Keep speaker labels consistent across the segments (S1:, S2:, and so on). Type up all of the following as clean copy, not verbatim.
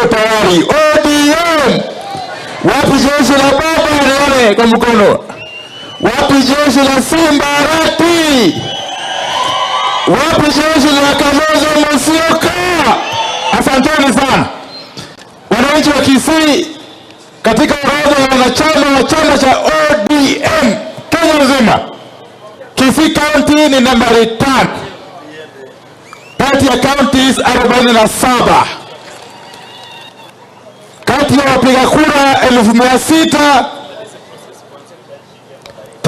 S1: Tayari. ODM! Wapi jeshi la baba? Nione kwa mkono. Wapi jeshi la Simba Arati? Wapi jeshi la Kalonzo Musyoka? Asanteni sana wananchi wa Kisii. Katika orodha ya wanachama wa chama cha ODM Kenya nzima, Kisii County ni nambari 5 kati ya counties 47, kati ya wapiga kura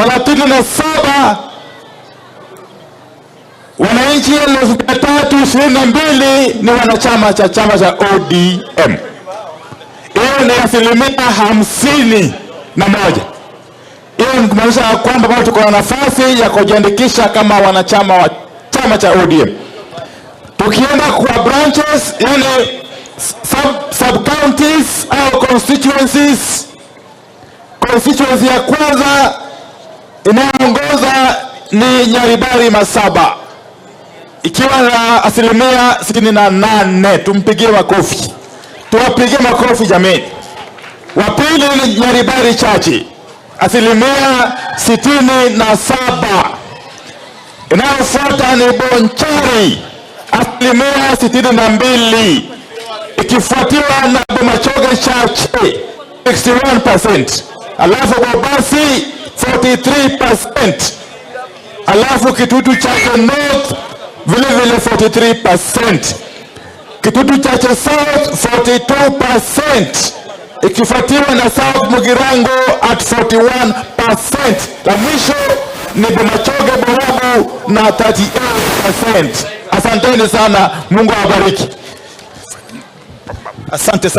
S1: 637,000, wananchi 322,000 ni wanachama cha chama cha ODM. Hiyo ni 51%. Hiyo ni kumaanisha kwamba bado tuko na nafasi ya kujiandikisha kama wanachama wa chama cha ODM. Tukienda kwa branches, yani sub counties au constituencies, constituency ya kwanza inayoongoza ni Nyaribari Masaba ikiwa na 68%. Tumpigie makofi, tuwapigie makofi jameni. Wa pili ni Nyaribari Chache, 67%. Inayofuata ni Bonchari, 62%, ikifuatiwa na Bomachoge Chache 61%, alafu Bobasi 43%, alafu Kitutu Chache North vile vile 43%, Kitutu Chache South 42%, ikifuatiwa na South Mugirango at 41%. La mwisho ni Bomachoge Borabu na 38%. Asanteni sana, Mungu awabariki. Asante sana.